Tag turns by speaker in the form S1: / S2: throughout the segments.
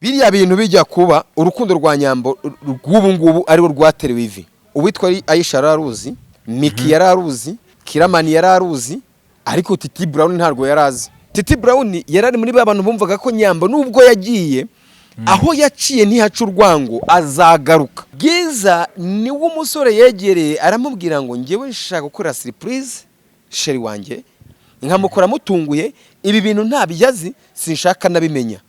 S1: Biriya bintu bijya kuba, urukundo rwa Nyambo rw'ubu ngubu ariwo rwaterewe ivi. Uwitwa Aisha yararuzi, Miki yararuzi, Kiramani yararuzi, ariko Titi Brown ntabwo yarazi. Titi Brown yarari muri ba bantu bumvaga ko Nyambo nubwo yagiye aho yaciye ntihaca urwango, azagaruka. Bwiza niwe umusore yegereye aramubwira ngo: "Ngewe nshaka gukora surprise chéri wanjye, nkamukora mutunguye. Ibi bintu ntabyo azi, sinshaka nabimenya."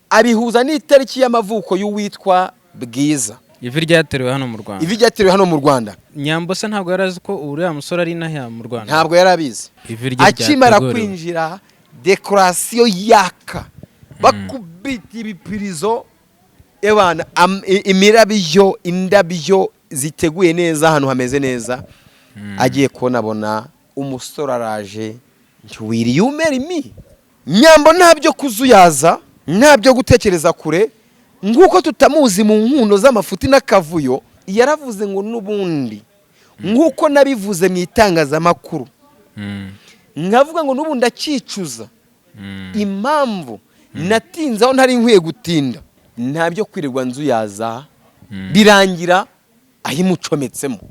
S1: Abihuza n'itariki y'amavuko y'uwitwa Bwiza.
S2: Ivi ryaterewe hano mu Rwanda.
S1: Ivi ryaterewe hano mu Rwanda.
S2: Nyambo se ntabwo yari azi ko uriya musore ari inaha mu Rwanda?
S1: Ntabwo yari abizi.
S2: Ivi rye
S1: Akimara
S2: ryateguriwe.
S1: kwinjira, décoration yaka, bakubita ibipirizo, ebana imirabyo, indabyo ziteguye neza, ahantu hameze neza, agiye kubonabona umusore araje: "Will you marry me?" Nyambo ntabyo kuzuyaza, ntabyo gutekereza kure, nk'uko tutamuzi mu nkundo z'amafuti n'akavuyo. Yaravuze ngo: "N'ubundi nk'uko nabivuze mu itangazamakuru, nkavuga ngo n'ubu ndacyicuza impamvu natinze aho ntari nkwiye gutinda." Ntabyo kwirirwa nzuyaza, birangira ayimucometsemo.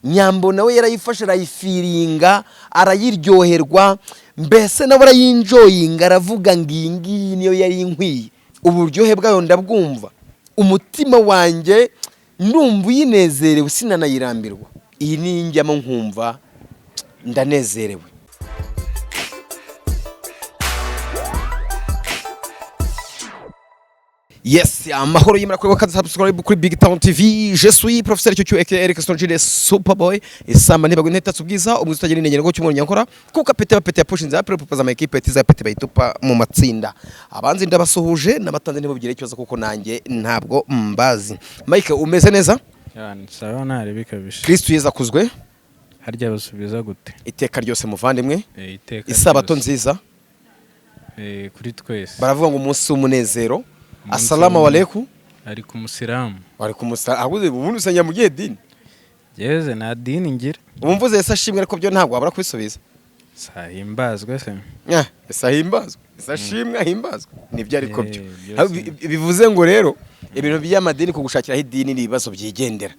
S1: Nyambo nawe yarayifashe, arayifeelinga, arayiryoherwa, mbese nawe arayienjoyinga, aravuga ngo: "Iyi ngiyi niyo yari inkwiye, uburyohe bwayo ndabwumva, umutima wanjye ndumva uyinezerewe, sinanayirambirwa. Iyi ni njyamo nkumva ndanezerewe." Yes, amahoro y'Imana kuri wakaza subscribe kuri Big Town TV. Je suis professeur Cyucyu aka Eric Stonjile Superboy. Isamba ntibagwe ntetatse ubwiza, umwiza utagira inenge ngo cyumweru nyankora. Kuko pete pete yapushinze apre propoza ama équipe tiza pete bayitupa mu matsinda. Abanzi ndabasuhuje, n'abatanze ntibugire ikibazo kuko nanjye ntabwo mbazi. Mike, umeze neza?
S2: Yani sawa, ntari kabisa.
S1: Kristo Yesu akuzwe.
S2: Harya basubiza gute?
S1: Iteka ryose, muvandimwe.
S2: Iteka
S1: Isabato
S2: ryose.
S1: nziza.
S2: Kuri twese.
S1: Baravuga ngo umunsi w'umunezero.
S2: Umunsi
S1: Assalamu alaikum.
S2: Ari ku musilamu.
S1: Wari kumusa ahubwo ubundi usenya mu gihe dini.
S2: Jeze nta dini ngira.
S1: Ubu mvuze Yesu ashimwe, ariko byo ntabwo wabura kubisubiza.
S2: Sahimbazwe se.
S1: Ese ahimbazwe, ese ashimwe, ahimbazwe, nibyo ariko byo.
S2: Byose.
S1: Bivuze ngo rero ibintu by'amadini, kugushakiraho idini ni ibibazo byigendera.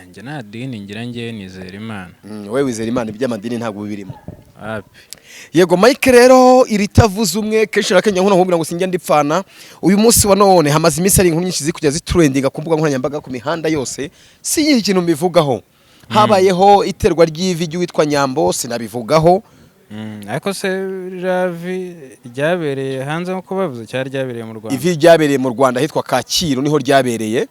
S2: Njye nta dini ngira, njyewe nizera Imana.
S1: Wowe wizera Imana, iby'amadini ntabwo bibirimo.
S2: Wapi.
S1: Yego Mike, rero iritavuze umwe kenshi na kenshi nkunda nkubwira ngo sinjya ndipfana. Uyu munsi wa none hamaze iminsi hari inkuru nyinshi ziri kujya zitrendinga ku mbuga nkoranyambaga, ku mihanda yose, si ikintu mbivugaho. Habayeho iterwa ry'ivi ry'uwitwa Nyambo, sinabivugaho.
S2: Ariko se ririya vi ryabereye hanze nk'uko bavuze cyangwa ryabereye mu Rwanda?
S1: Ivi ryabereye mu Rwanda, ahitwa Kacyiru niho ryabereye.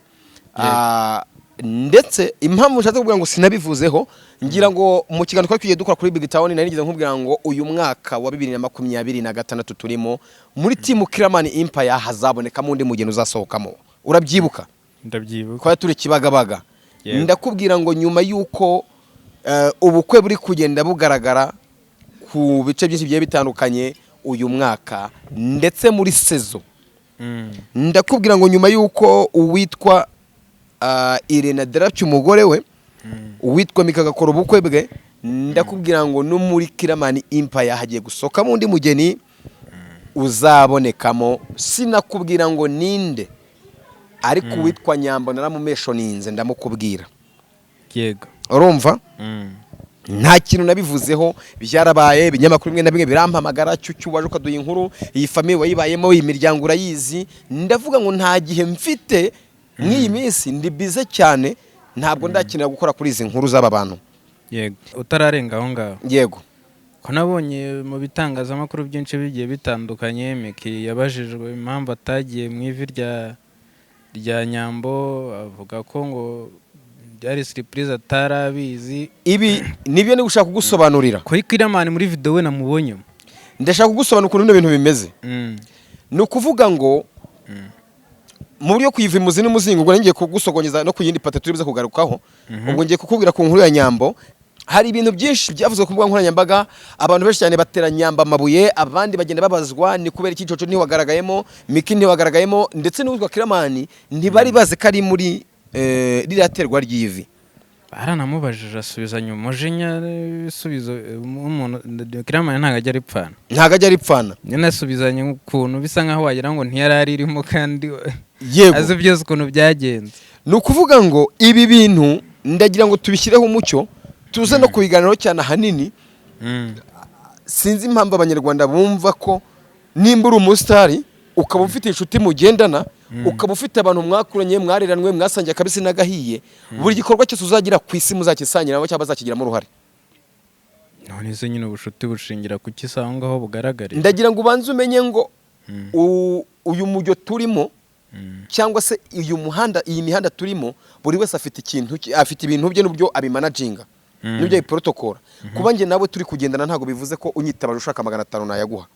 S1: Ndetse impamvu nshatse kuvuga ngo sinabivuzeho, ngira ngo mu kiganiro twari tugiye dukora kuri Big Town nari nigeze nkubwira ngo uyu mwaka wa 2026 turimo, muri team Killaman Empire hazabonekamo undi mugeni uzasohokamo. Urabyibuka?
S2: Ndabyibuka.
S1: Twari turi Kibagabaga.
S2: Yego.
S1: Ndakubwira ngo nyuma y'uko ubukwe buri kugenda bugaragara ku bice byinshi bigiye bitandukanye uyu mwaka, ndetse muri saison, ndakubwira ngo nyuma y'uko uwitwa Irene Derapye umugore we, uwitwa Mika agakora ubukwe bwe, ndakubwira ngo no muri Killaman Empire hagiye gusohokamo undi mugeni uzabonekamo. Sinakubwira ngo ninde, ariko uwitwa Nyambo naramumentioninze, ndamukubwira. Urumva, nta kintu nabivuzeho, byarabaye. Ibinyamakuru bimwe na bimwe birampamagara: "Cyucyu, waje ukaduha inkuru, iyi famille wayibayemo, iyi miryango urayizi." Ndavuga ngo nta gihe mfite mw'iyi minsi, ndi bize cyane, ntabwo ndakenera gukora kuri izi nkuru z'aba bantu.
S2: Yego, utararenga aho ngaho,
S1: Yego.
S2: ko nabonye mu bitangazamakuru byinshi bigiye bitandukanye, Miki yabajijwe impamvu atagiye mu ivi rya Nyambo, avuga ko ngo byari surprise, atari abizi.
S1: Ibi nibyo ndi gushaka kugusobanurira.
S2: Kuri Killaman muri video we namubonyemo.
S1: Ndashaka kugusobanura ukuntu bino bintu bimeze. Ni ukuvuga ngo mu buryo kuyiva imuzi n'umuzingo, ubwo ngiye kugusogongeza no ku yindi pate turi buze kugarukaho. Ubwo ngiye kukubwira ku nkuru ya Nyambo. Hari ibintu byinshi byavuzwe ku mbuga nkoranyambaga, abantu benshi cyane batera Nyambo amabuye, abandi bagenda babazwa ni kubera iki Coco ntiwagaragayemo, Miki ntiwagaragayemo, ndetse n'uwitwa Killaman ntibari bazi ko ari muri ririya terwa ry'ivi.
S2: Baranamubajije, asubizanya umujinya ibisubizo. Umuntu Killaman ntabwo ajya aripfana.
S1: Ntabwo ajya aripfana.
S2: Nyine asubizanya ukuntu bisa nkaho wagira ngo ntiyari aririmo kandi azi byose ukuntu byagenze.
S1: Ni ukuvuga ngo ibi bintu ndagira ngo tubishyireho umucyo, tuze no kubiganiraho cyane ahanini. Sinzi impamvu Abanyarwanda bumva ko nimba uri umusitari, ukaba ufite inshuti mugendana, ukaba ufite abantu mwakuranye, mwareranwe, mwasangiye akabisi n'agahiye, buri gikorwa cyose uzagira ku isi muzagisangiramo cyangwa bazakigiramo uruhare.
S2: None se nyine ubucuti bushingira ku ki aho ngaho bugaragarira?
S1: Ndagira ngo ubanze umenye ngo uyu mujyo turimo cyangwa se uyu muhanda, iyi mihanda turimo, buri wese afite ikintu afite ibintu bye n'uburyo abimanaginga n'uburyo abiporotokora. Kuba njye nawe turi kugendana ntabwo bivuze ko unyitabaje ushaka 500 nayaguha.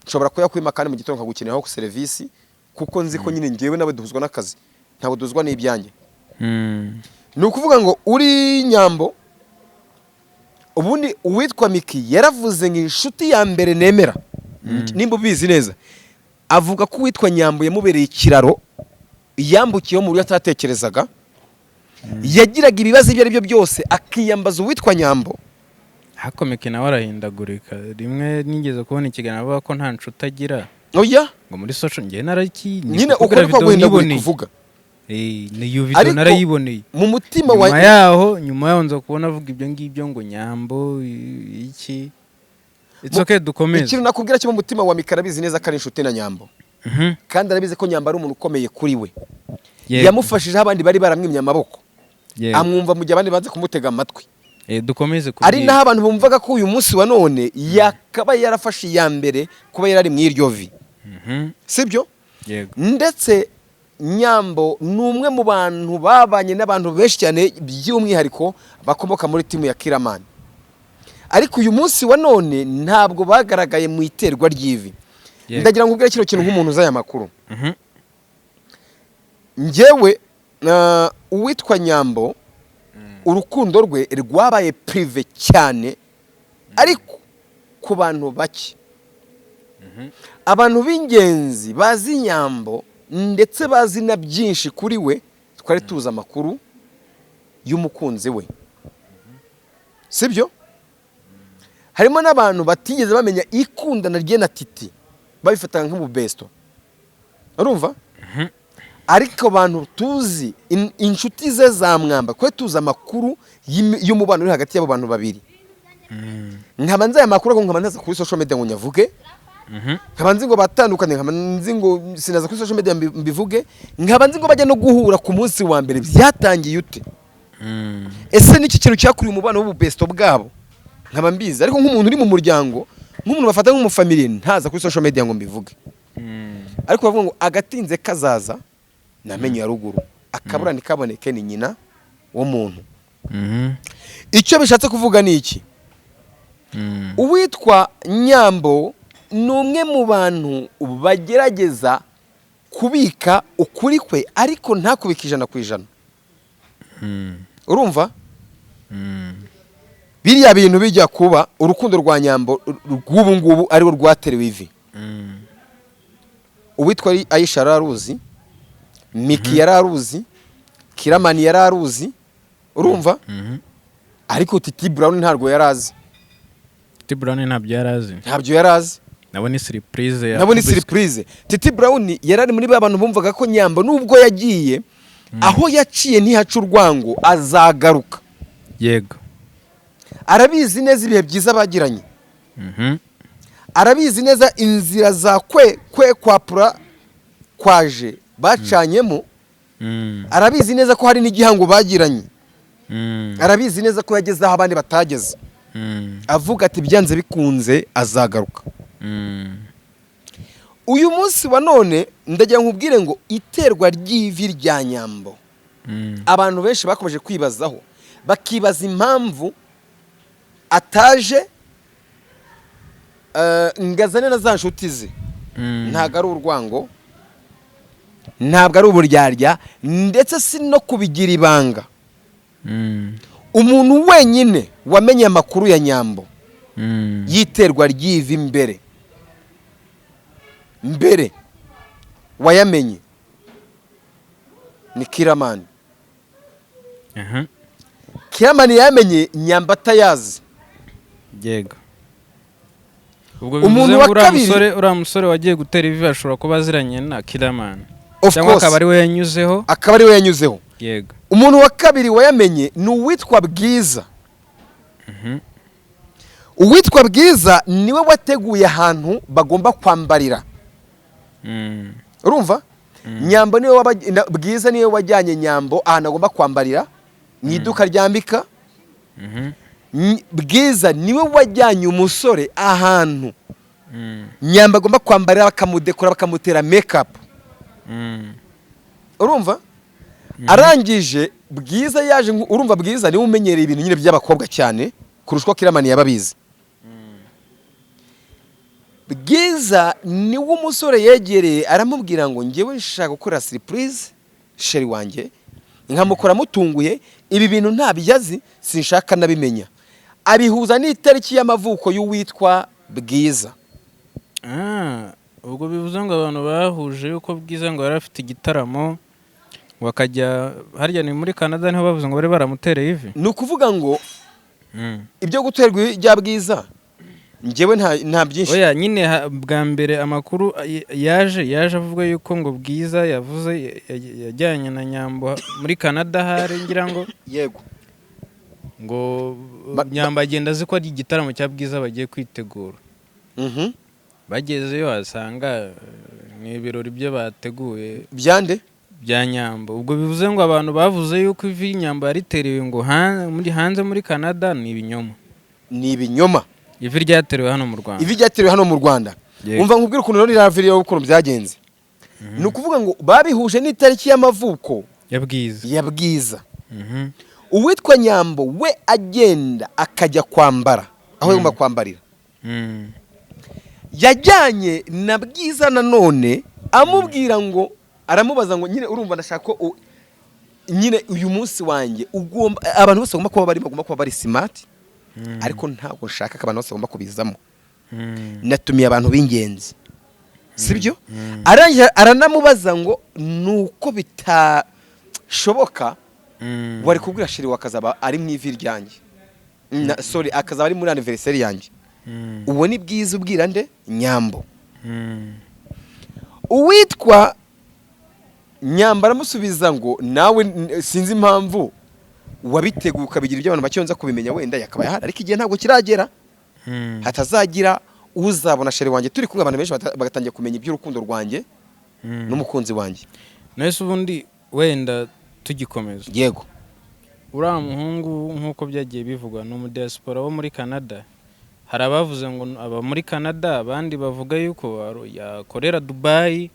S1: Nshobora kuyakwima kandi mu gitondo nkagukeneraho serivisi, kuko nzi ko nyine ngewe nawe duhuzwa n'akazi, ntabwo duhuzwa n'ibyanjye. Ni ukuvuga ngo uri Nyambo, ubundi uwitwa Miki yaravuze ngo inshuti ya mbere nemera, nimba ubizi neza, avuga ko uwitwa Nyambo yamubereye ikiraro yambukiyeho mu buryo atatekerezaga. Yagiraga ibibazo ibyo ari byo byose akiyambaza uwitwa Nyambo.
S2: Ariko Miki nawe arahindagurika. Rimwe nigeze kubona ikiganiro avuga ko nta nshuti agira.
S1: Oya.
S2: Ngo muri social, njye naraki
S1: Nyine uko niko guhindagurika uvuga.
S2: Eh, ni iyo video
S1: Ariko
S2: narayiboneye.
S1: mu mutima wa
S2: Nyuma yaho nza kubona avuga ibyo ngibyo ngo Nyambo iki. It's okay, dukomeze.
S1: Ikintu nakubwira cyo, mu mutima wa Miki arabizi neza ko ari inshuti na Nyambo, kandi arabizi ko Nyambo ari umuntu ukomeye kuri we. Yamufashije aho abandi bari baramwimye amaboko, amwumva mu gihe abandi banze kumutega amatwi.
S2: Dukomeze
S1: Ari
S2: kubwira.
S1: naho abantu bumvaga ko uyu munsi wa none yakaba yarafashe iya mbere kuba yarari mu iryo vi, sibyo?
S2: Yego.
S1: Ndetse Nyambo ni umwe mu bantu babanye n'abantu benshi cyane, by'umwihariko bakomoka muri team ya Killaman, ariko uyu munsi wa none ntabwo bagaragaye mu iterwa ry'ivi. Ndagira ngo ubwire kino kintu nk'umuntu uzi aya makuru. Njyewe uwitwa Nyambo, urukundo rwe rwabaye privé cyane, ariko ku bantu bake, abantu b'ingenzi bazi Nyambo ndetse bazi na byinshi kuri we. Twari tuzi amakuru y'umukunzi we, sibyo? Harimo n'abantu batigeze bamenya ikundana rye na Titi, babifataga nk'ububesto, urumva? Ariko abantu tuzi inshuti ze za mwamba, kuko tuzi amakuru y'umubano uri hagati y'abo bantu babiri. Nkaba nzi aya makuru, ariko nkaba ntaza kuri social media ngo nyavuge. Nkaba nzi ngo batandukanye, nkaba nzi ngo sinaza kuri social media mbivuge. Nkaba nzi ngo bajya no guhura ku munsi wa mbere byatangiye ute, ese n'iki kintu cyakuriye umubano w'ububesto bwabo, nkaba mbizi. Ariko nk'umuntu uri mu muryango, nk'umuntu bafata nk'umufamiliye, ntaza kuri social media ngo mbivuge. Ariko bavuga ngo agatinze kazaza namenyo ya ruguru, akabura ntikaboneke ni nyina w'umuntu. Icyo bishatse kuvuga ni iki? Uwitwa Nyambo ni umwe mu bantu bagerageza kubika ukuri kwe, ariko ntakubike 100%. Urumva? Biriya bintu bijya kuba, urukundo rwa Nyambo rw'ubu ngubu ariwo rwaterewe ivi, uwitwa Ayisha yari aruzi, Miki yari aruzi, Killaman yari aruzi, urumva? Ariko Titi Brown ntabwo yari azi.
S2: Titi Brown ntabyo yari azi.
S1: Ntabyo yari azi.
S2: Nabo ni surprise ya
S1: Nabo ni surprise. Titi Brown yari ari muri ba bantu bumvaga ko Nyambo nubwo yagiye, aho yaciye ntihaca urwango, azagaruka. Arabizi neza ibihe byiza bagiranye. Arabizi neza inzira za kwe kwe kwapura kwaje bacanyemo. Arabizi neza ko hari n'igihango bagiranye. Arabizi neza ko yageze aho abandi batageze. Avuga ati byanze bikunze azagaruka. Uyu munsi wa none ndagira nkubwire ngo iterwa ry'ivi rya Nyambo, abantu benshi bakomeje kwibazaho, bakibaza impamvu ataje ngo azane na za nshuti ze. Ntabwo ari urwango, ntabwo ari uburyarya, ndetse si no kubigira ibanga. Umuntu wenyine wamenye amakuru ya Nyambo y'iterwa ry'ivi mbere mbere wayamenye ni Killaman. Killaman yamenye Nyambo atayazi.
S2: Yego, ubwo
S1: Umuntu
S2: bivuze
S1: wa
S2: ngo uriya
S1: kabiri-
S2: musore, uriya musore wagiye gutera ivi ashobora kuba aziranye na Killaman
S1: Of
S2: cyangwa
S1: course.
S2: akaba ari we yanyuzeho.
S1: Akaba ari we yanyuzeho. Umuntu wa kabiri wayamenye ni uwitwa Bwiza. Uwitwa Bwiza niwe wateguye ahantu bagomba kwambarira. Urumva, Nyambo niwe Bwiza niwe wajyanye Nyambo ahantu agomba kwambarira mu iduka ryambika. Bwiza niwe wajyanye umusore ahantu Nyambo agomba kwambarira, bakamudekora, bakamutera make-up. Urumva, arangije Bwiza yaje urumva Bwiza niwe umenyereye ibintu nyine by'abakobwa cyane kurusha uko Killaman yaba abizi. Bwiza niwe umusore yegereye, aramubwira ngo: "Ngewe nshaka gukora surprise chéri wanjye, nkamukora mutunguye. Ibi bintu ntabyo azi, sinshaka nabimenya." Abihuza n'itariki y'amavuko y'uwitwa Bwiza.
S2: Ah, ubwo bivuze ngo abantu bahuje yuko Bwiza ngo yari afite igitaramo, ngo akajya harya ni muri Canada, niho bavuze ngo bari baramutereye ivi.
S1: Ni ukuvuga ngo ibyo guterwa rya Bwiza, njyewe nta byinshi.
S2: Oya nyine, bwa mbere amakuru yaje avuga yuko ngo Bwiza yavuze yajyanye na Nyambo muri Canada, hari ngira ngo ngo Nyambo agenda azi ko ari igitaramo cya Bwiza bagiye kwitegura. Bagezeyo wasanga ni ibirori byo bateguye.
S1: Byande?
S2: Bya Nyambo. Ubwo bivuze ngo abantu bavuze yuko ivi Nyambo yariterewe ngo muri hanze muri Canada ni ibinyoma.
S1: Ni ibinyoma.
S2: Ivi ryaterewe hano mu Rwanda.
S1: Ivi ryaterewe hano mu Rwanda. Umva nkubwire ukuntu rero iriya video, ukuntu byagenze. Ni ukuvuga ngo babihuje n'itariki y'amavuko
S2: ya Bwiza.
S1: Ya Bwiza. Uwitwa Nyambo we agenda akajya kwambara aho yagomba kwambarira, yajyanye na Bwiza nanone, amubwira ngo, aramubaza ngo: "Nyine urumva ndashaka ko nyine uyu munsi wanjye ugomba, abantu bose bagomba kuba bari, bagomba kuba bari smart, ariko ntabwo nshaka ko abantu bose bagomba kubizamo. Natumiye abantu b'ingenzi, sibyo?" Arangije aranamubaza ngo: "Nuko bitashoboka, wari kubwira chéri we akazaba ari mu ivi ryanjye, sorry, akazaba ari muri anniversaire yanjye." Uwo ni Bwiza ubwira nde? Nyambo. Uwitwa Nyambo aramusubiza ngo: "Nawe sinzi impamvu wabiteguye ukabigira ibyo abantu bake nza kubimenya, wenda yakabaye ahari, ariko igihe ntabwo kiragera, hatazagira uzabona chéri wanjye turi kumwe, abantu benshi bagatangira kumenya iby'urukundo rwanjye n'umukunzi wanjye."
S2: Nese ubundi wenda tugikomeza,
S1: Yego.
S2: uriya muhungu nk'uko byagiye bivugwa ni umudiaspora wo muri Canada. Hari abavuze ngo aba muri Canada, abandi bavuga yuko yakorera Dubayi.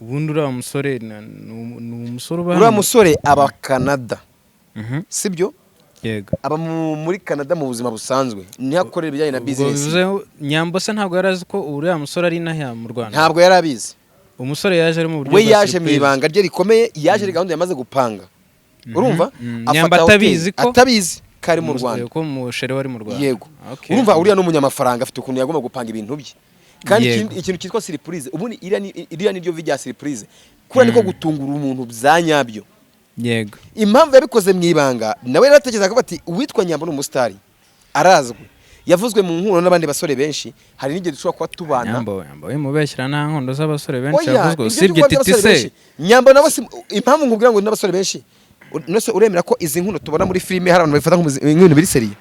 S2: Ubundi uriya musore ni umusore uba
S1: Uriya
S2: hano?
S1: musore aba Canada, sibyo?
S2: Yego.
S1: Aba muri Canada mu buzima busanzwe, niho akorera ibijyanye na
S2: Ubwo
S1: business.
S2: bivuze ngo Nyambo se ntabwo yari azi ko uriya musore ari inaha mu Rwanda?
S1: Ntabwo yari abizi.
S2: Umusore yaje ari mu buryo
S1: We
S2: bwa
S1: yaje mu
S2: surprise.
S1: ibanga rye rikomeye, yaje ari gahunda yamaze gupanga, urumva? Afata
S2: Nyambo
S1: hoteli,
S2: atabizi ko
S1: atabizi ko ari mu Rwanda.
S2: Ko umuchéri wari mu Rwanda.
S1: Yego. Urumva uriya ni umunyamafaranga, afite ukuntu yagomba gupanga ibintu bye, kandi ikintu cyitwa surprise, ubundi iriya ni ryo vi rya surprise, kuriya niko gutungura umuntu bya nyabyo. Impamvu yabikoze mu ibanga, nawe yaratekerezaga ko ati: "Uwitwa Nyambo ni umusitari, arazwi, yavuzwe mu nkuru n'abandi basore benshi, hari n'igihe dushobora kuba tubana."
S2: Nyambo, Nyambo wimubeshyira, nta nkondo z'abasore benshi
S1: Oya,
S2: yavuzwe
S1: ibyo
S2: usibye
S1: bikorwa
S2: Titi
S1: by'abasore
S2: se.
S1: benshi. Nyambo nabo si impamvu nkubwira ngo n'abasore benshi. Nose uremera ko izi nkundo tubona muri filime hari abantu babifata nk'ibintu biri sérieux?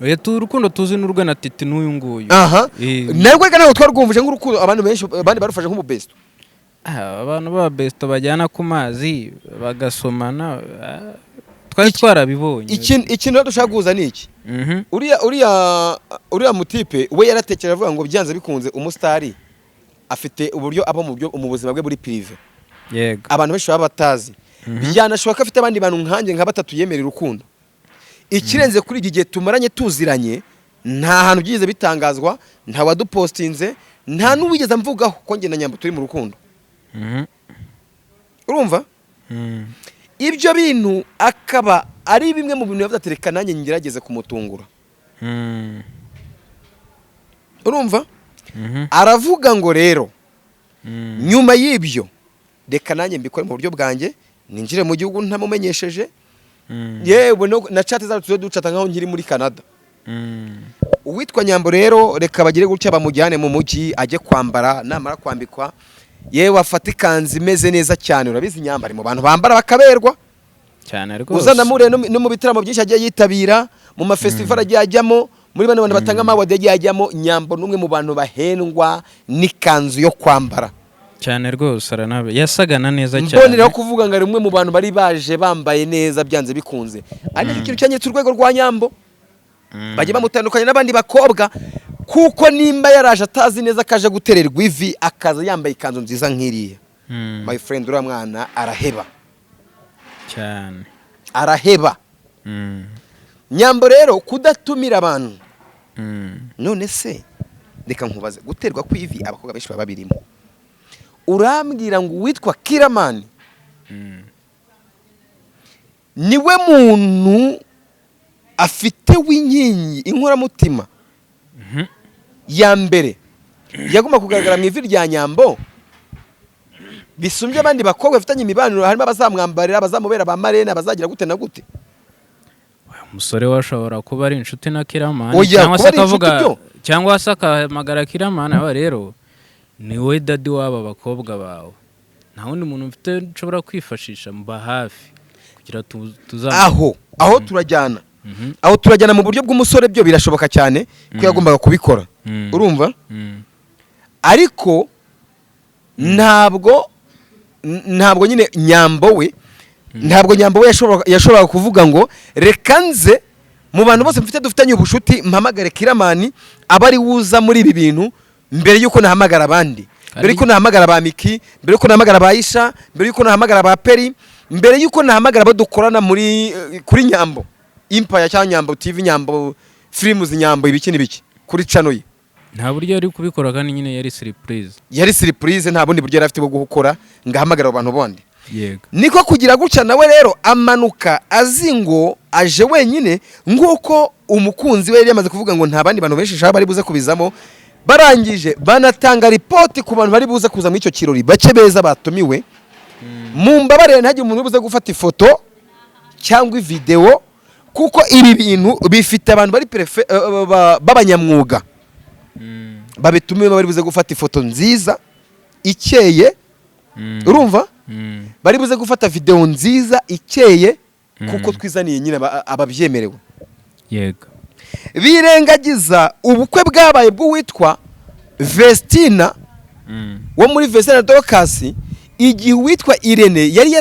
S2: Oya, urukundo tuzi n'urwe na Titi n'uyu nguyu.
S1: Aha. Narwo reka ntabwo twarwumvise nk'urukundo, abantu benshi, abandi barufashe nk'umubesto.
S2: Ah, abantu b'aba besto bajyana ku mazi bagasomana, twari twarabibonye.
S1: Ikintu rero dushaka guhuza ni iki: uriya mutipe we yaratekereje avuga ngo byanze bikunze umusitari afite uburyo aba mu buzima bwe buri privé, abantu benshi baba batazi. Byanashoboka ko afite abandi bantu nkanjye nka batatu yemerera urukundo. Ikirenze kuri iki gihe tumaranye tuziranye, nta hantu byigeze bitangazwa, nta wadupostinze, nta n'uwigeze amvugaho ko njye na Nyambo turi mu rukundo. Urumva, ibyo bintu akaba ari bimwe mu bintu yavuze ati: "Reka nanjye ngerageze kumutungura." Urumva, aravuga ngo rero nyuma y'ibyo reka nanjye mbikore mu buryo bwanjye, ninjire mu gihugu ntamumenyesheje. Yewe, na chat zacu tujye ducata nkaho nkiri muri Canada. Uwitwa Nyambo rero, reka bagire gutya bamujyane mu mujyi ajye kwambara. Namara kwambikwa, yewe, afate ikanzu imeze neza cyane. Urabizi, Nyambo ari mu bantu bambara bakaberwa.
S2: Cyane rwose.
S1: Uzanamure no mu bitaramo byinshi agiye yitabira, mu mafestival agiye ajyamo, muri bano bantu batanga ama award yagiye ajyamo, Nyambo n'umwe mu bantu bahendwa n'ikanzu yo kwambara.
S2: Cyane rwose, aranabe yasagana neza cyane.
S1: Mboneraho kuvuga ngo ari umwe mu bantu bari baje bambaye neza byanze bikunze, ari nacyo kintu cyanyeretse urwego rwa Nyambo. Bajya bamutandukanya n'abandi bakobwa, kuko nimba yaraje atazi neza ko aje gutererwa ivi, akaza yambaye ikanzu nziza nk'iriya, my friend, uriya mwana araheba.
S2: Cyane.
S1: Araheba. Nyambo rero kudatumira abantu, none se reka nkubaze, guterwa kw'ivi abakobwa benshi baba babirimo, urambwira ngo uwitwa Kiramani niwe muntu afite w'inkingi inkoramutima ya mbere yagomba kugaragara mu ivi rya Nyambo bisumbye abandi bakobwa bafitanye imibaniro, harimo abazamwambarira, abazamubera ba marraine, abazagira gute na gute?
S2: Umusore we ashobora kuba ari inshuti na Kiramani,
S1: Oya,
S2: cyangwa se
S1: kuba ari
S2: akavuga,
S1: inshuti byo.
S2: cyangwa se akahamagara Kiramani: "Aba rero ni we daddy w'aba bakobwa bawe, nta wundi muntu mfite nshobora kwifashisha, mba hafi kugira tuza."
S1: Aho turajyana, aho turajyana mu buryo bw'umusore, byo birashoboka cyane ko yagombaga kubikora. Urumva? Ariko ntabwo nyine Nyambo we, ntabwo Nyambo we yashoboraga kuvuga ngo reka nze mu bantu bose mfite dufitanye ubushuti mpamagare Kiramani aba ari wuza muri ibi bintu mbere y'uko nahamagara abandi, mbere y'uko nahamagara ba Miki, mbere y'uko nahamagara ba Isha, mbere y'uko nahamagara ba Peri, mbere y'uko nahamagara abo dukorana muri kuri Nyambo Empire cyangwa Nyambo TV, Nyambo Films, Nyambo ibiki n'ibiki kuri channel ye.
S2: Nta buryo yari kubikora, kandi nyine yari surprise.
S1: Yari surprise, nta bundi buryo yari afite bwo gukora ngo ahamagare abo bantu bandi. Niko kugira gutya nawe rero amanuka azi ngo aje wenyine, nk'uko umukunzi we yari yamaze kuvuga ngo nta bandi bantu benshi nshaka bari buze kubizamo. Barangije banatanga ripoti ku bantu bari buze kuza muri icyo kirori, bake beza batumiwe: mu mbabarire, ntihagire umuntu uri buze gufata ifoto cyangwa videwo, kuko ibi bintu bifite abantu bari b'abanyamwuga babitumiwe bari buze gufata ifoto nziza ikeye. Urumva? Bari buze gufata videwo nziza ikeye, kuko twizaniye nyine ababyemerewe. Birengagiza ubukwe bwabaye bw'uwitwa Vestina wo muri Vestina Dorcas, igihe uwitwa Irene yari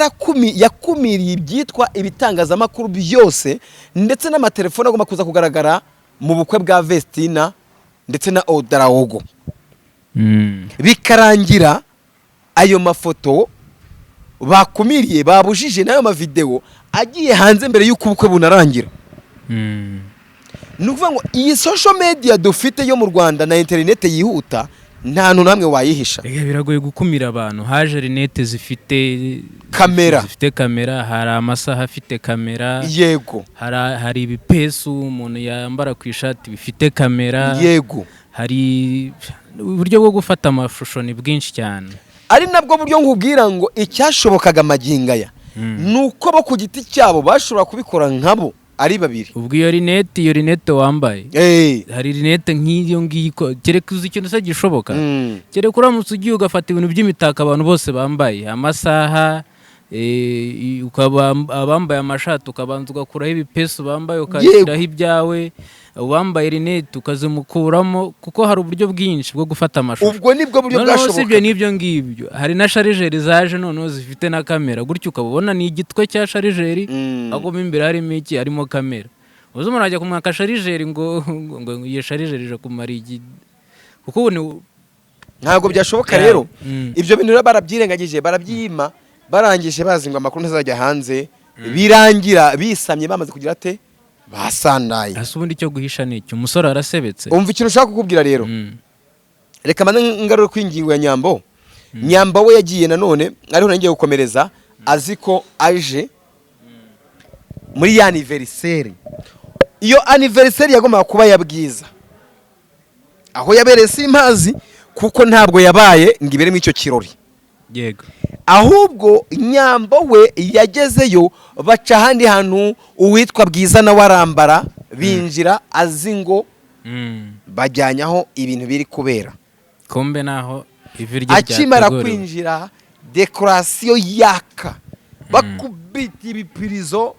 S1: yakumiriye ibyitwa ibitangazamakuru byose ndetse n'amatelefone agomba kuza kugaragara mu bukwe bwa Vestina ndetse na Odarawogo, bikarangira ayo mafoto bakumiriye, babujije, n'ayo mavidewo agiye hanze mbere y'uko ubukwe bunarangira. Ni ukuvuga ngo iyi social media dufite yo mu Rwanda na interineti yihuta, nta hantu namwe wayihisha.
S2: Ega biragoye gukumira abantu, haje rinete zifite
S1: kamera.
S2: Zifite kamera, hari amasaha afite kamera, hari ibipesu umuntu yambara ku ishati bifite kamera, hari uburyo bwo gufata amashusho, ni bwinshi cyane.
S1: Ari nabwo buryo nkubwira ngo icyashobokaga magingo aya ni uko bo ku giti cyabo bashobora kubikora nkabo ari babiri.
S2: Ubwo iyo rinete wambaye, hari rinete nk'iyo ngiyo kereka uzi ikintu se gishoboka, kereka uramutse ugiye ugafata ibintu by'imitako abantu bose bambaye, amasaha, ukaba abambaye amashati ukabanza ugakuraho ibipesu bambaye, ukashyiraho ibyawe, uwambaye rinete ukazimukuramo, kuko hari uburyo bwinshi bwo gufata amashusho.
S1: Ubwo nibwo buryo
S2: Noneho
S1: bwashoboka.
S2: usibye n'ibyo ngibyo, hari na chargeur zaje noneho zifite na kamera, gutyo ukaba ubona ni igitwe cya chargeur, ahubwo mo imbere harimo iki? Harimo kamera. Uzi umuntu ajya kumwaka chargeur ngo iyo chargeur ije kumara igi, kuko ubu ni
S1: Ntabwo byashoboka. Rero ibyo bintu rero barabyirengagije, barabyima, barangije bazi ngo amakuru ntazajya hanze, birangira bisamye bamaze kugira ate? Basandaye.
S2: Ese ubundi icyo guhisha ni iki? Umusore arasebetse.
S1: Umva ikintu ushaka kukubwira rero. Reka mbanze ngarure ku ingingo ya Nyambo. Nyambo we yagiye nanone, ariho nagiye gukomereza, azi ko aje muri ya anniversaire. Iyo anniversaire yagombaga kuba ya Bwiza, aho yabereye simpazi, kuko ntabwo yabaye ngo ibere muri icyo kirori.
S2: Yego.
S1: Ahubwo Nyambo we yagezeyo, baca ahandi hantu, uwitwa Bwiza nawe arambara, binjira azi ngo bajyanye aho ibintu biri kubera.
S2: Kumbe naho ivi rye
S1: Akimara
S2: ryateguriwe.
S1: kwinjira, décoration yaka, bakubita ibipirizo,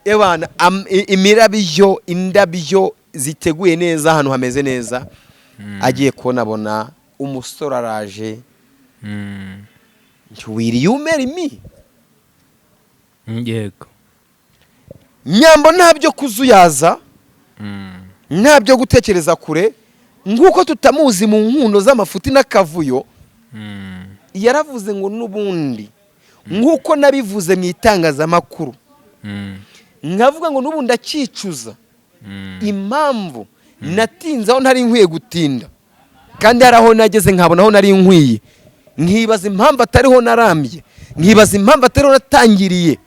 S1: ebana imirabyo, indabyo ziteguye neza, ahantu hameze neza, agiye kubonabona umusore araje. Will you marry me?
S2: Yego.
S1: Nyambo nta byo kuzuyaza, nta byo gutekereza kure, nk'uko tutamuzi mu nkundo z'amafuti n'akavuyo. Yaravuze ngo n'ubundi nk'uko nabivuze mu itangazamakuru, nkavuga ngo n'ubundi akicuza impamvu natinze aho ntari nkwiye gutinda, kandi hari aho nageze nkabona aho nari nkwiye, nkibaza impamvu atariho narambye, nkibaza impamvu atariho natangiriye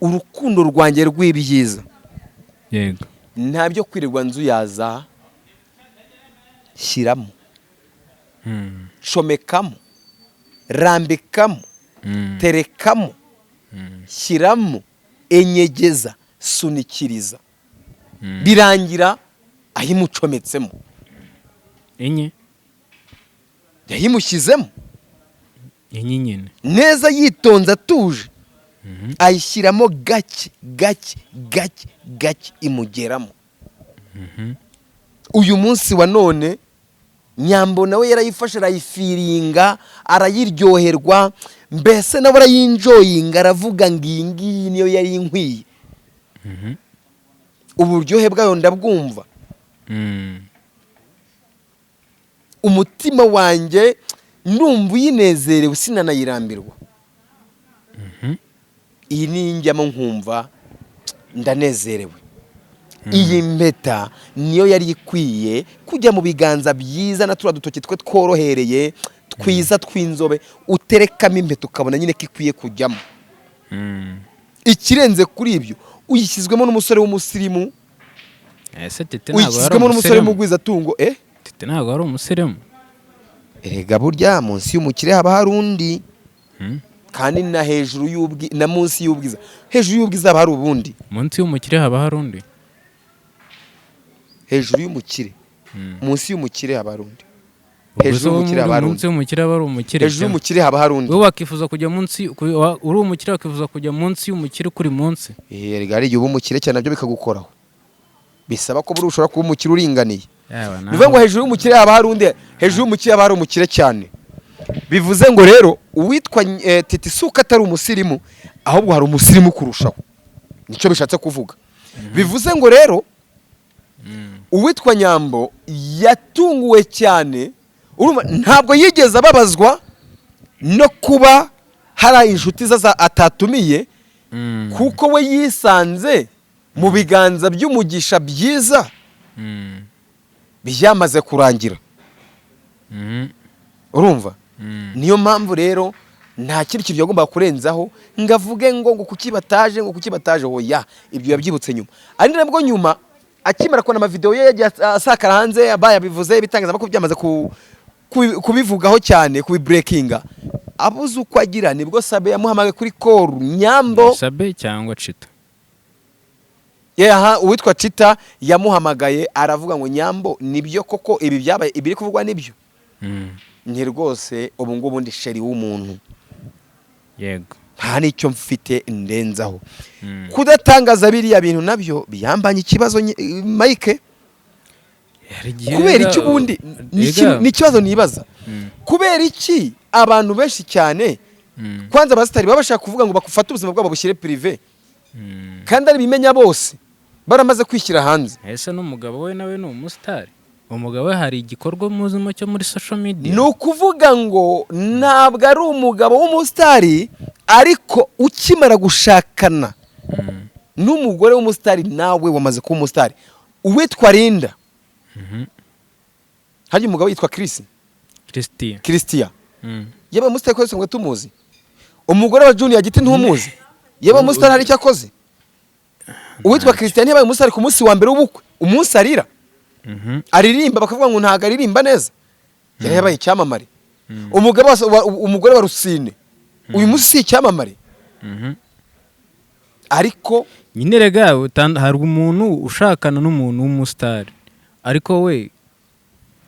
S1: urukundo rwanjye rw'ibyiza. Nta byo kwirirwa nzuyaza, shyiramo, comekamo, rambikamo, terekamo, shyiramo, enyegeza, sunikiriza, birangira ayimucometsemo.
S2: Enye.
S1: Yayimushyizemo.
S2: Enye nyine.
S1: Neza, yitonze, atuje, ayishyiramo gake gake gake gake, imugeramo. Uyu munsi wa none Nyambo nawe yarayifashe, arayifeelinga, arayiryoherwa, mbese nawe arayinjoyinga, aravuga ngo iyi ngiyi niyo yari inkwiye. Uburyohe bwayo ndabwumva, umutima wanjye ndumva uyinezerewe, sinanayirambirwa. Iyi ni njyamo nkumva ndanezerewe. Iyi mpeta niyo yari ikwiye kujya mu biganza byiza, na turiya dutoki twe tworohereye, twiza, tw'inzobe, uterekamo impeta ukabona nyine ko ikwiye kujyamo. Ikirenze kuri ibyo, uyishyizwemo n'umusore w'umusirimu.
S2: Ese Tete ntabwo yari
S1: Uyishyizwemo n'umusore
S2: umusirimu?
S1: w'umugwizatungo.
S2: Tete ntabwo ari umusirimu?
S1: Erega burya munsi y'umukire haba hari undi, kandi na hejuru y'ubwi na munsi y'ubwiza, hejuru y'ubwiza haba hari ubundi.
S2: Munsi y'umukire haba hari undi?
S1: Hejuru y'umukire, munsi y'umukire haba hari undi.
S2: Ubwo
S1: Hejuru
S2: se wowe
S1: y'umukire haba hari
S2: munsi
S1: undi.
S2: y'umukire aba ari umukire
S1: Hejuru
S2: cyane.
S1: y'umukire haba hari undi.
S2: Wowe wakifuza kujya munsi uri umukire, wakifuza kujya munsi y'umukire kuri munsi?
S1: Erega hari igihe uba umukire cyane nabyo bikagukoraho, bisaba ko buri ushobora kuba umukire uringaniye.
S2: Yawe,
S1: Ni ukuvuga ngo hejuru y'umukire haba hari undi, hejuru y'umukire haba hari umukire cyane. Bivuze ngo rero uwitwa Titi Suka atari umusirimu, ahubwo hari umusirimu kurushaho, nicyo bishatse kuvuga. Bivuze ngo rero uwitwa Nyambo yatunguwe cyane. Urumva, ntabwo yigeze ababazwa no kuba hari inshuti ze atatumiye, kuko we yisanze mu biganza by'umugisha byiza byamaze kurangira. Urumva, niyo mpamvu rero nta kindi kintu yagombaga kurenzaho ngo avuge ngo kuki bataje, ngo kuki bataje. Oya, ibyo yabyibutse nyuma, ari nabwo nyuma akimara kubona amavideo ye yagiye asakara hanze, bayabivuze, ibitangazamakuru byamaze kubivugaho cyane, kubibreakinga, abuze uko agira, nibwo Sabe yamuhamagaye kuri call. Nyambo.
S2: Sabe cyangwa Cita?
S1: Yaha, uwitwa Cita yamuhamagaye, aravuga ngo Nyambo, nibyo koko ibi byabaye, ibiri kuvugwa nibyo? Ni rwose ubu ngubu ndi chéri w'umuntu. Nta n'icyo mfite ndenzaho. Kudatangaza biriya bintu nabyo biyambanye ikibazo, Mike.
S2: Hari igihe
S1: Kubera iki ubundi ni ikibazo nibaza. Kubera iki abantu benshi cyane, kwanza abasitari, baba bashaka kuvuga ngo bakufate ubuzima bwabo bushyire privé, kandi ari bimenya bose baramaze kwishyira hanze?
S2: Ese n'umugabo we nawe ni umusitari? Umugabo we hari igikorwa muzimo cyo muri social media?
S1: Ni ukuvuga ngo ntabwo ari umugabo w'umusitari, ariko ukimara gushakana n'umugore w'umusitari, nawe wamaze kuba umusitari. Uwitwa Linda, harya umugabo yitwa Chris?
S2: Christian.
S1: Christian. Yewe, umusitari kwese ngo tumuzi. Umugore wa Junior Giti ntumuzi? Yewe, umusitari hari icyo akoze. Uwitwa Christian yabaye umusitari ku munsi wa mbere w'ubukwe, umunsi arira, aririmba, bakavuga ngo ntabwo aririmba neza, yari yabaye icyamamare. Umugabo umugore wa Rusine uyu munsi si icyamamare? Ariko
S2: Nyine rega hari umuntu ushakana n'umuntu w'umusitari, ariko we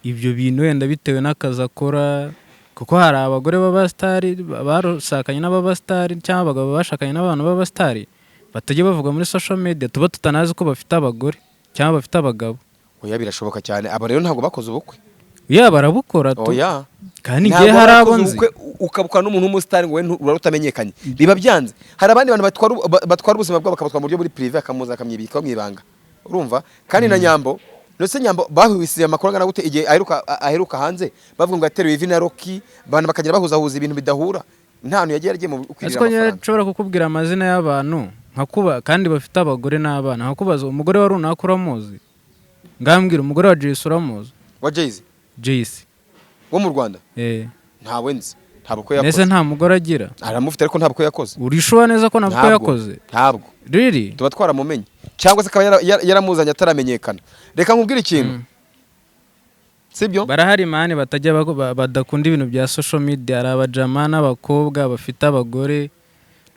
S2: ibyo bintu wenda bitewe n'akazi akora, kuko hari abagore b'abasitari barusakanye n'ababasitari cyangwa abagabo bashakanye n'abantu b'abasitari batajya bavuga muri social media, tuba tutanazi ko bafite abagore cyangwa bafite abagabo.
S1: Oya, birashoboka cyane. Aba rero ntabwo bakoze ubukwe.
S2: Ya, barabukora tu.
S1: Oya.
S2: Kandi
S1: Ntabwo
S2: ngiye hari abo
S1: bakoze
S2: nzi.
S1: ubukwe, ukabukora n'umuntu w'umusitari ngo we urara utamenyekanye, biba byanze. Hari abandi bantu batwara ubuzima bwabo, bakabatwara mu buryo buri privé, akamuza akamwibikaho mu ibanga, urumva? Kandi na Nyambo, ndetse Nyambo bahwisiye amakuru angana gute igihe aheruka hanze, bavuga ngo yateruye ivi na Rocky, abantu bakagenda bahuzahuza ibintu bidahura. Nta hantu yagiye yaragiye mu kwirira
S2: Ariko nyine
S1: amafaranga.
S2: Nshobora kukubwira amazina y'abantu nkakuba kandi bafite abagore n'abana, nkakubaza umugore wa runaka uramuzi, ngambwira umugore wa Jay uramuzi?
S1: Wa Jay-Z?
S2: Jay.
S1: Wo mu Rwanda?
S2: Eh.
S1: Ntawe nzi, nta bukwe
S2: Mbese
S1: yakoze.
S2: nta mugore agira?
S1: Aramufite, ariko nta bukwe yakoze.
S2: Urishuwa neza ko ntabwo
S1: Ntabwo.
S2: yakoze?
S1: Ntabwo.
S2: Riri.
S1: Tuba twaramumenye, cyangwa se akaba yaramuzanye ataramenyekana. Reka nkubwire ikintu, sibyo?
S2: Barahari man, batajya badakunda ibintu bya social media. Hari abajama n'abakobwa bafite abagore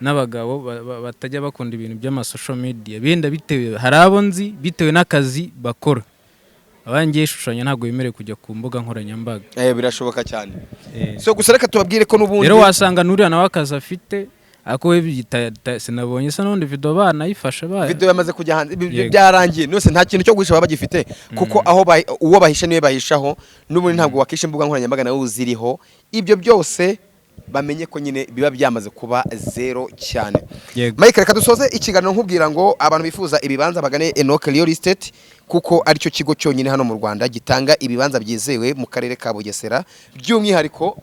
S2: n'abagabo batajya bakunda ibintu by'ama social media, benda bitewe, hari abo nzi bitewe n'akazi bakora. Abangiye ishushanya ntabwo bemerewe kujya ku mbuga nkoranyambaga.
S1: Eh, birashoboka cyane. So gusa reka tubabwire ko n'ubundi
S2: Rero wasanga n'uriya nawe akazi afite, ariko we sinabonye se n'ubundi video banayifashe ba
S1: Video yamaze kujya hanze.
S2: Yego.
S1: Byarangiye nose, nta kintu cyo guhisha baba bagifite, kuko aho uwo bahisha niwe bahishaho n'ubundi. Ntabwo wakisha imbuga nkoranyambaga nawe uziriho. Ibyo byose bamenye ko nyine biba byamaze kuba zero cyane. Mike, reka dusoze ikiganiro nkubwira ngo abantu bifuza ibibanza bagane Enoch Real Estate, kuko aricyo kigo cyonyine hano mu Rwanda gitanga ibibanza byizewe mu karere ka Bugesera, by'umwihariko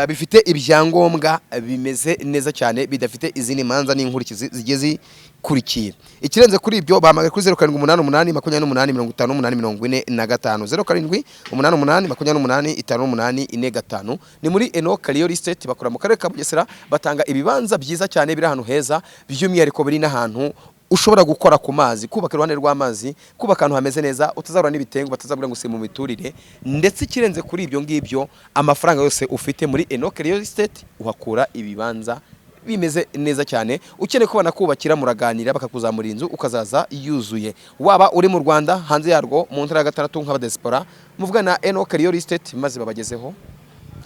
S1: bifite ibyangombwa bimeze neza cyane, bidafite izindi manza n'inkurikizi zigiye zikurikiye. Ikirenze kuri ibyo, bahamagaye kuri 0788285845, 0788285845. Ni muri Enoch Real Estate, bakora mu karere ka Bugesera, batanga ibibanza byiza cyane biri ahantu heza, by'umwihariko biri n'ahantu ushobora gukora ku mazi, kubaka iruhande rw'amazi, kubaka ahantu hameze neza utazahura n'ibitengu, batazabura ngo si mu miturire. Ndetse ikirenze kuri ibyo ngibyo, amafaranga yose ufite muri Enoch Real Estate uhakura ibibanza bimeze neza cyane. Ukeneye ko banakubakira, muraganira bakakuzamura inzu ukazaza yuzuye, waba uri mu Rwanda, hanze yarwo, mu ntara ya gatandatu, nk'abadiaspora, muvugana na Enoch Real Estate maze babagezeho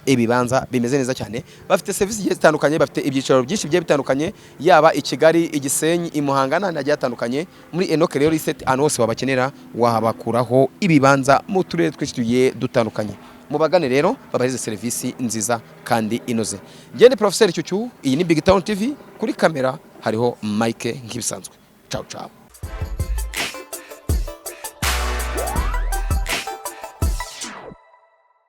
S1: ibibanza bimeze neza cyane. Bafite serivisi zigiye zitandukanye, bafite ibyicaro byinshi bigiye bitandukanye, yaba i Kigali, i Gisenyi, i Muhanga n'ahandi hagiye hatandukanye. Muri Enoch Real Estate, ahantu hose wabakenera wahabakuraho ibibanza mu turere twinshi tugiye dutandukanye. Mubagane rero babahereze serivisi nziza kandi inoze. Ngende Professor Cyucyu, iyi ni Big Town TV, kuri kamera hariho Mike nk'ibisanzwe. Ciao ciao.